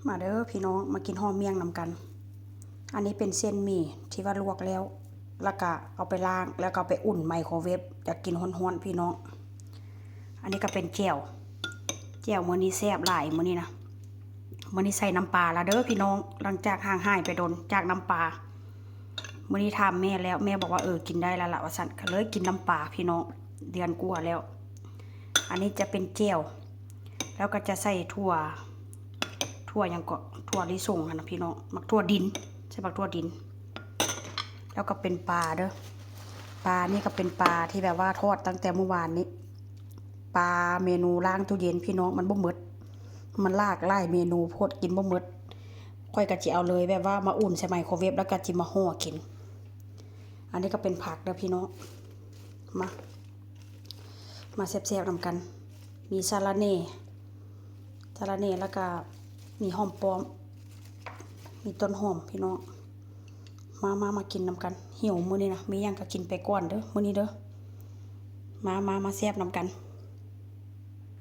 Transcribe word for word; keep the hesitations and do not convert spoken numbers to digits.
มาเด้อพี่น้อง มากินห่อเมี่ยงนำกัน อันนี้เป็นเส้นหมี่ที่ว่าลวกแล้ว แล้วก็เอาไปล้าง แล้วก็เอาไปอุ่นไมโครเวฟ อยากกินฮ้อนๆพี่น้อง อันนี้ก็เป็นแจ่ว แจ่วมื้อนี้แซ่บหลายมื้อนี้นะ มื้อนี้ใส่น้ำปลาแล้วเด้อพี่น้อง หลังจากห่างหายไปโดนจากน้ำปลา มื้อนี้ถามแม่แล้ว แม่บอกว่า เออ กินได้แล้วละว่าซั่น ก็เลยกินน้ำปลาพี่น้อง เดือนกว่าแล้ว อันนี้จะเป็นแจ่ว แล้วก็จะใส่ถั่ว ถั่วหยังก็ ถั่วลิสงหั่นนะพี่น้อง หมากถั่วดิน ใส่หมากถั่วดิน แล้วก็เป็นปลาเด้อ ปลานี่ก็เป็นปลาที่แบบว่าทอดตั้งแต่เมื่อวานนี้ ปลาเมนูล้างตู้เย็นพี่น้อง มันบ่หมด มันหลากหลายเมนูโพด กินบ่หมด ข้อยก็จิเอาเลยแบบว่ามาอุ่นใส่ไมโครเวฟ แล้วก็จิมาห่อกิน อันนี้ก็เป็นผักเด้อพี่น้อง มา มาแซ่บๆนำกัน มีสะระแหน่ สะระแหน่ แล้วก็มีหอมป้อม มีต้นหอมพี่น้อง มามามากินนำกัน หิวมื้อนี้นะ มีหยังก็กินไปก่อนเด้อ มื้อนี้เด้อ มามามาแซ่บนำกัน